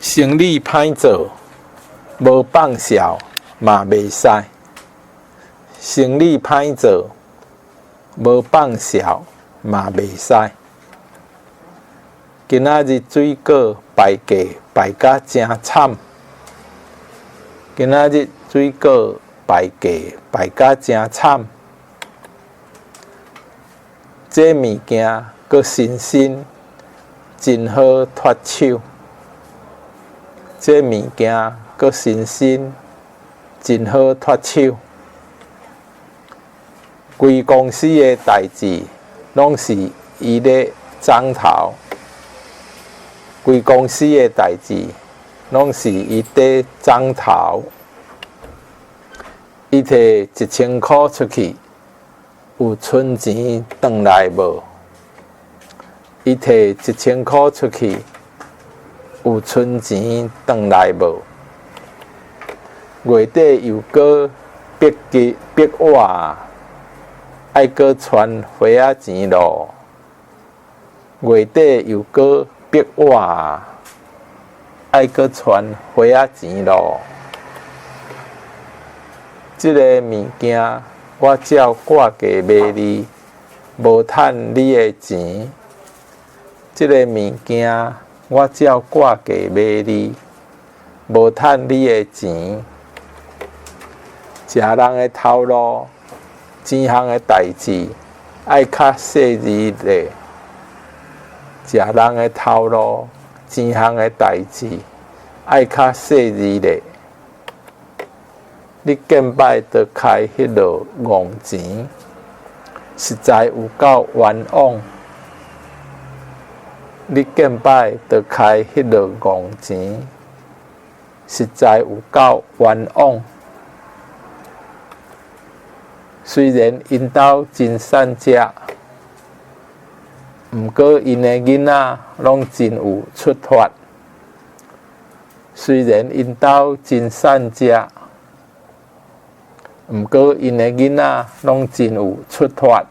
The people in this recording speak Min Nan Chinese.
生理歹做，無放潲嘛袂使。生理歹做，無放潲嘛袂使。今仔日水果敗價敗甲誠慘。今仔日水果敗價敗甲誠慘。這物件閣新鮮，真好脫手。這物件閣新鮮，真好脫手。規公司的代誌攏是伊咧掌頭。規公司的代誌攏是伊佇掌頭。伊提1000箍出去，有賰錢轉來無？伊提1000箍出去，有賰錢轉來無？月底又閣逼急逼我，愛閣傳花仔錢囉。月底又閣逼我，愛閣傳花仔錢囉。這个物件我照掛價賣你，無趁你的錢。這个物件我照掛價賣你，無趁你的錢。食人的頭路，錢項的代誌愛較細膩咧。食人的頭路，錢項的代誌愛較細膩咧。你見擺就開彼落戇錢，實在有夠冤枉。你見擺就開彼落戇錢，實在有夠冤枉。雖然𪜶兜真散食，毋過𪜶的囡仔攏真有出脫。雖然𪜶兜真散食，毋過𪜶的囡仔攏真有出脫。